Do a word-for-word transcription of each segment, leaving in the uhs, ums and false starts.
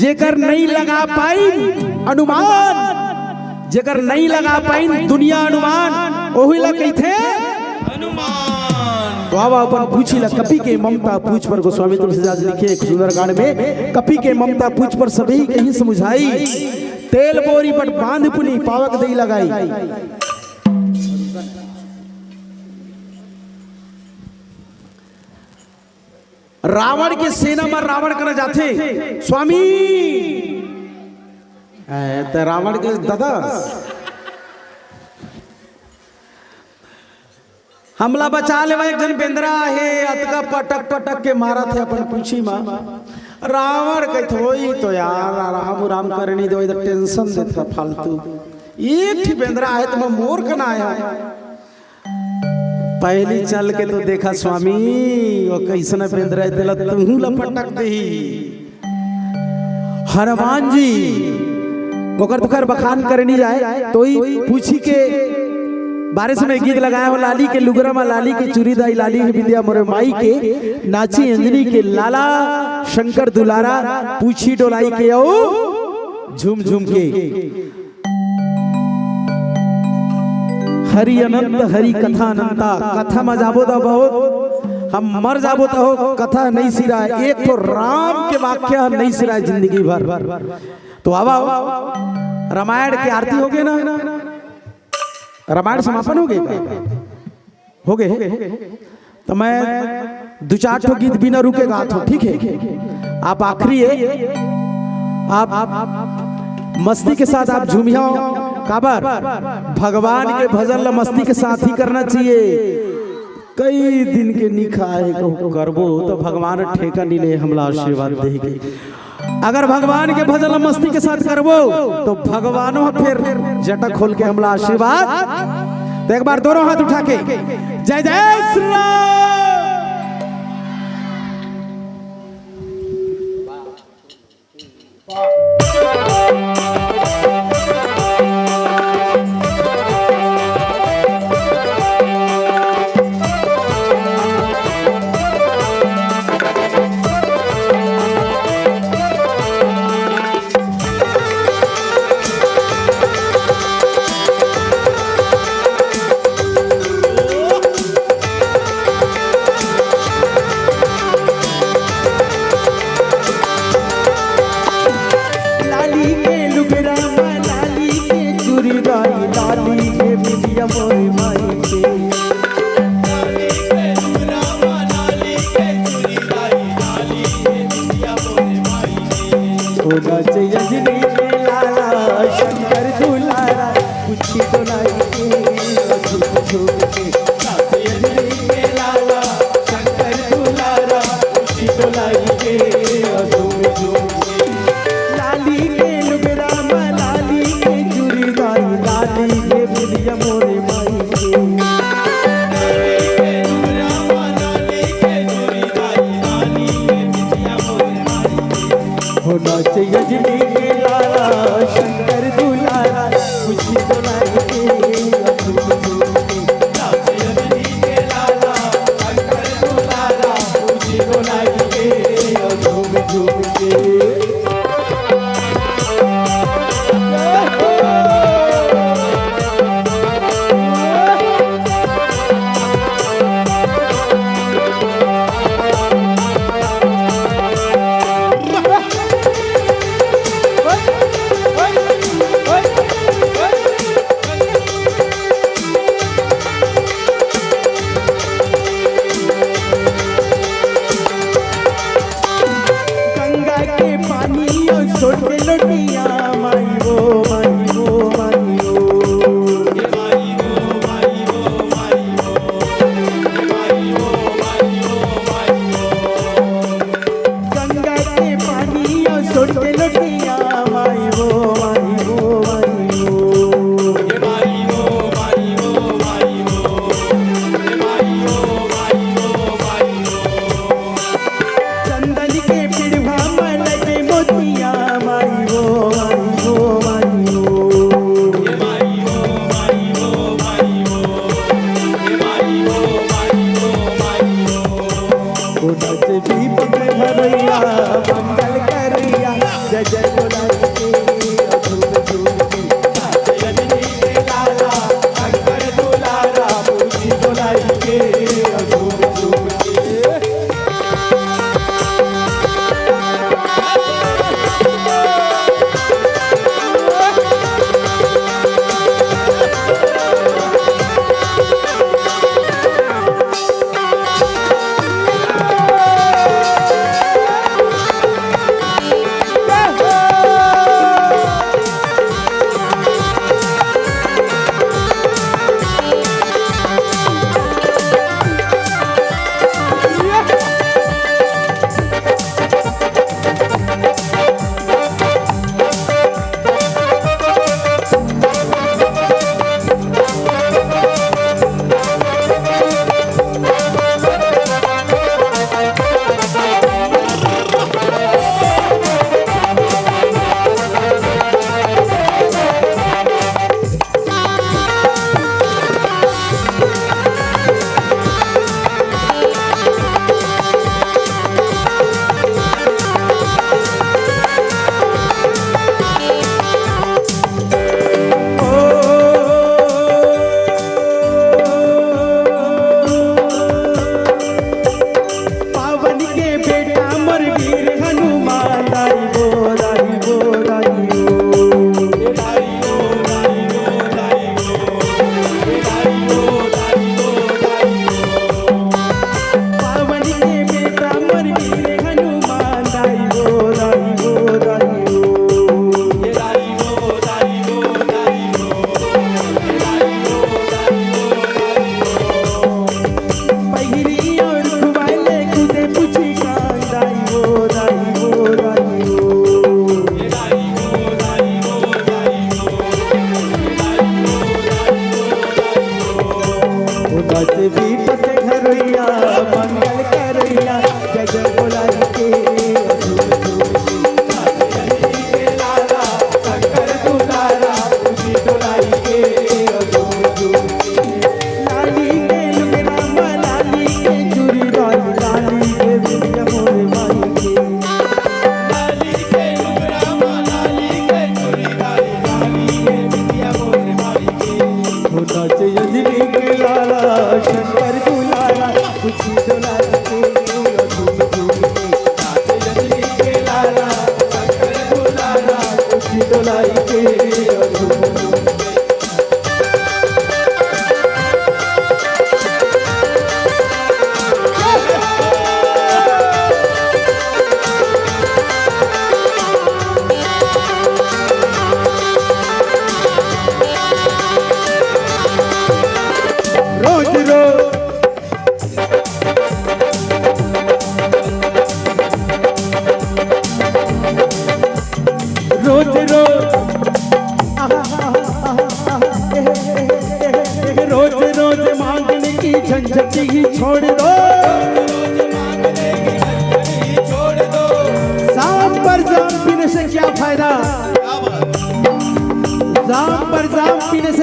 जेकर नइ लगा पाइन अनुमान, जेकर नइ लगा पाइन दुनिया अनुमान, ओही ला कहिथे हनुमान। तो आवा अपन पूछी ला कपि के ममता पूछ पर। गोस्वामी तुलसीदास लिखे एक सुंदरकांड में, कपि के ममता पूछ पर सबही कहि समुझाई, तेल बोरी बट बांध पुनि पावक देइ लगाई। रावण के सेना म रावण करा जाथे, "स्वामी।" ए, त रावण के, "दादा, हमला बचा लेवा, एक झन बेंदरा आहे, अतका पटक पटक के मारत हे अपन पूछी म।" रावण कहिथे, "ओही तो यार, आराम उराम करे नइ देवय, त tension देथे फालतू। एक ठी बेंदरा आहे, त मैं मोर कना आया।" पहली चल के तो देखा स्वामी, वो कइसना बेंदरा हे, तेला तुहूं ला पटक देही। हनुमान जी, ओकर तो खैर बखान करे नइ जाय, तो ही पूछी के बारे से मैं गीत लगाय हों, लाली के लुगरा मा लाली के चूरी दाई, लाली के बिंदिया मोरे माई के, नाची अंजनी के लाला, शंकर दुलारा, पूछी डोलाई के अउ झूम झूम के। हरि अनंत, हरि कथा अनंता। कथा म जाबो त बहुत, हम मर जाबो त हो, कथा नइ सिराय। एक ठो राम के वाक्य ह नइ सिराय जिंदगी भर। तो आवा, रामायण के आरती होगे ना, रामायण समापन होगे। होगे। त मैं दू चार ठो गीत बिना रुके गात हों, ठीक हे? आप आखिरी हे, आप मस्ती के साथ आप झूमिहा। काबर? भगवान के भजन ला मस्ती के साथ ही करना चाहिए। कई दिन के निखा हे, कहूं करबो त भगवान ठेका नइ ले, हमला आशीर्वाद देही। अगर भगवान के भजन ला मस्ती के साथ करबो, तो भगवानो ह फेर जटा खोल के हमला आशीर्वाद। तो एक बार दोनों हाथ उठा के जय जय श्री राम। लाली के लुगरा म लाली के चूड़ी दाई, लाली के बिंदिया मोरे माई के। ओ नाचे अंजनी के लाला, शंकर दुलारा, पूछी डोलाई के, झूम झूम के। नाचे अंजनी के लाला, शंकर दुलारा, पूछी डोलाई के, झूम झूम के। लाली के लुगरा म लाली के चूड़ी दाई, लाली के बिंदिया मोरे माई के। हो नाचे अंजनी के लाला, शंकर दुलारा, पूछी डोलाई के, झूम झूम के। नाचे अंजनी के लाला, शंकर दुलारा, पूछी डोलाई के, झूम झूम के। गंगा के पानी अउ छोटे लोटिया, माई ओ, माई ओ, माई ओ। गंगा के पानी अउ छोटे लोटिया, माई ओ, माई ओ, माई ओ। चंदन के पिड़वा म लगे मोतिया, माई ओ, माई ओ, माई ओ। ओ नाचे दीप के भरैया, मंगल करैया, जय जय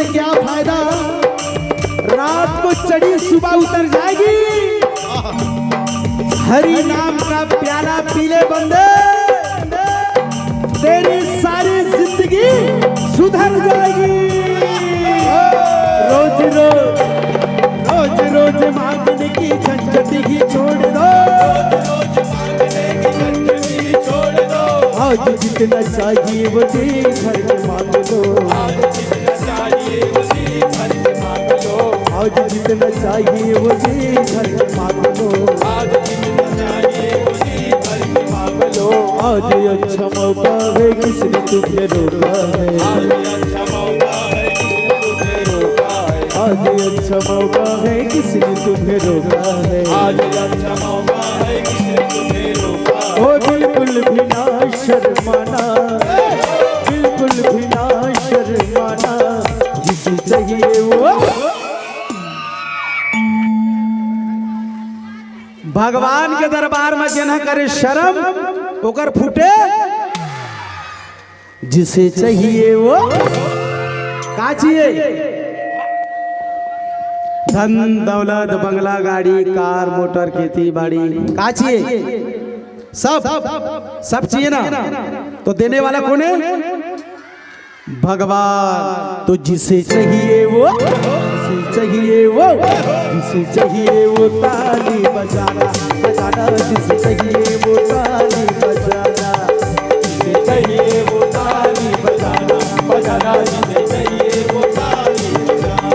क्या फायदा, रात को चढ़ी सुबह उतर जाएगी। हरि नाम का प्याला पी ले बंदे, तेरी सारी जिंदगी सुधर जाएगी। रोज रोज, रोज रोज मांगने की झंझट ही छोड़ दो। आज जितना चाहिए वो जी भर के मांग लो। आज जितना चाहिए वो जी भर के मांग लो। आज जितना चाहिए वो जी भर के मांग लो। आज अच्छा मौका है, किसने तुम्हें रोका है? आज अच्छा मौका है, किसने तुम्हें रोका है? आज अच्छा मौका है, किसने तुम्हें रोका है? आज अच्छा मौका है, किसने तुम्हें रोका है? ओ बिल्कुल भी ना शर्माना, बिल्कुल भी ना शर्माना, जिसे चाहिए वो। भगवान के दरबार में जेन ह करे शर्म, ओकर फूटे। जिसे चाहिए वो का चाहिए? धन दौलत, बंगला, गाड़ी, कार, मोटर, खेती बाड़ी, का चाहिए? सब, सब चाहिए ना। तो देने वाला कौन है? भगवान। तो जिसे चाहिए वो, जिसे चाहिए वो, जिसे चाहिए वो ताली बजाना, बजाना। जिसे चाहिए वो ताली बजाना, जिसे चाहिए वो ताली बजाना, बजाना। जिसे चाहिए वो ताली बजाना।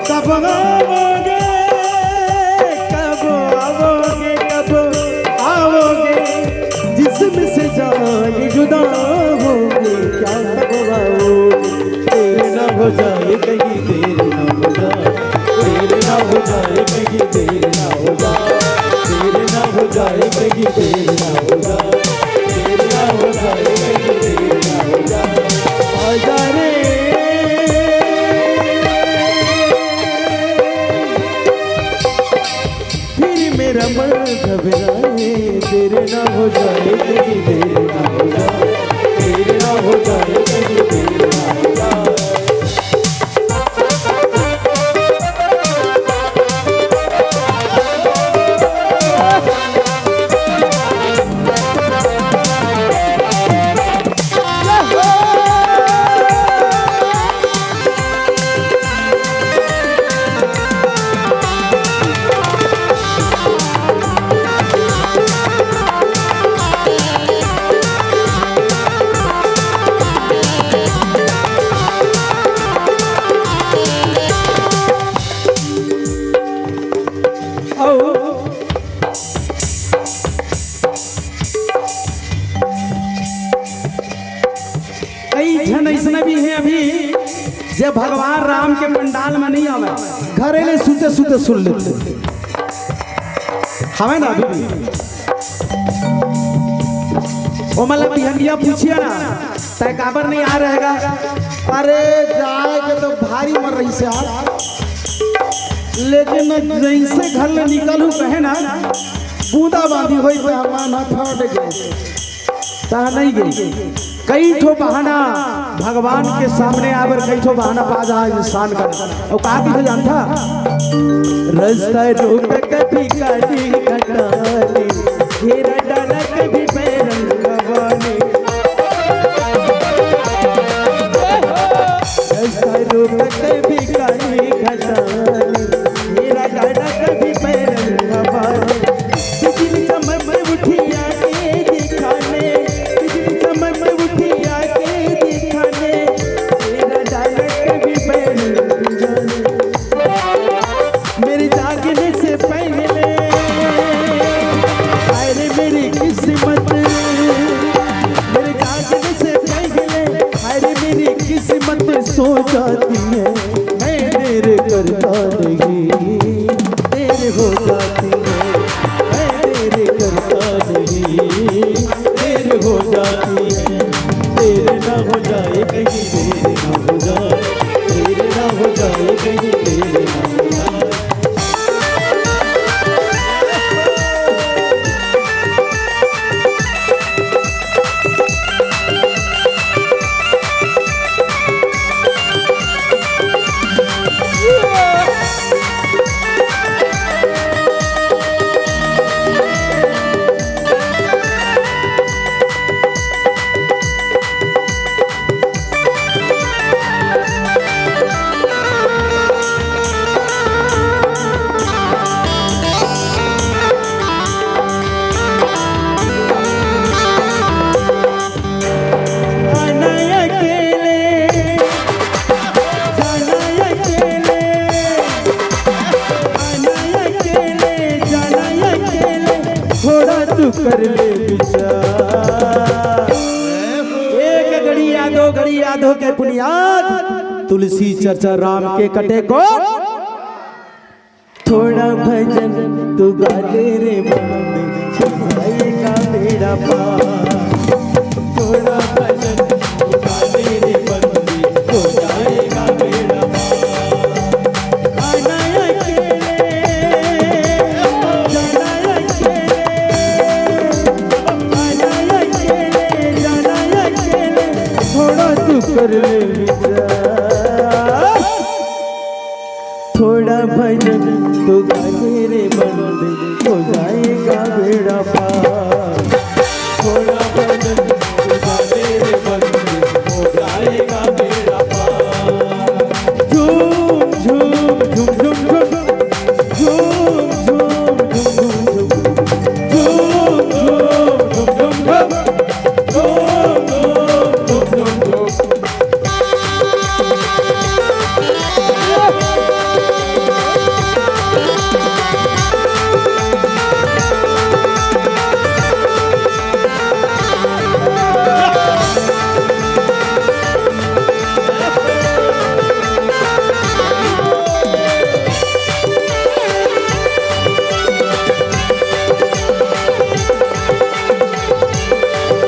कब आओगे, कब आओगे, कब आओगे? जिस्म से जान जुदा होगी, क्या कब आओगे? देर ना हो जाए कहीं, देर ना हो जाए, देर ना हो जाए कहीं, देर ना हो जाए, देर ना हो जाए कहीं, देर ना हो जाए, देर ना हो जाए कहीं, देर ना हो जाए। आजा रे। फिर मेरा मन घबराए, देर ना हो जाए कहीं, देर ना हो जाए, देर ना हो जाए कहीं, देर ना हो जाए। अउ कई झन अइसने भी हे अभी, जे भगवान राम के पंडाल में नहीं आवे, घरे ले सुते सुते सुन लेथे। हवे ना अभी भी? ओमन ला बिहनिया पूछिया ना, तैं काबर नहीं आ रहेगा? अरे, जाए के तो भारी मन रहिस यार, लेकिन जइसे घर ले निकलहूँ कहे ना, बूंदा बांदी होई त हमन ह फट गे, त नहीं गे। कई ठो बहाना भगवान के सामने आबर, कई ठो बहाना पा जा इंसान का। अउ का कहिथे जानथा? रस्ता रोक कभी काली कटाली, घेरा डाला कभी बैरंग वाली। रस्ता रोक कभी काली कटाली, घेरा डाला कभी बैरंग वाली। बिजली चमक उठिया के दिखाने, बिजली चमक उठिया के दिखाने, घेरा डाला कभी बैरंग वाली। मेरे जागने से पहले, हाय रे मेरी किस्मत, मेरे जागने से पहले, हाय रे मेरी किस्मत सो जाती है। मैं देर करता नहीं, देर हो जाती है। मैं देर करता नहीं, देर हो जाती है। देर ना हो जाए कहीं, देर ना हो जाए, देर ना हो जाए कहीं, देर ना हो जाए। आना अकेले, जाना अकेले, आना अकेले, जाना अकेले, थोड़ा तू कर ले विचार। एक घड़ी याद हो, घड़ी याद हो के पुनियाद, तुलसी चर्चा राम के कटे कोट। थोड़ा भजन तू गा ले रे बंदे, हो जाएगा बेड़ा पार। थोड़ा भजन तू गा ले रे बंदे, हो जाएगा बेड़ा पार। आना अकेले, जाना अकेले, आना अकेले, जाना अकेले, थोड़ा तू कर ले विचार। थोड़ा भजन तू गा ले रे बंदे, हो जाएगा बेड़ा पार।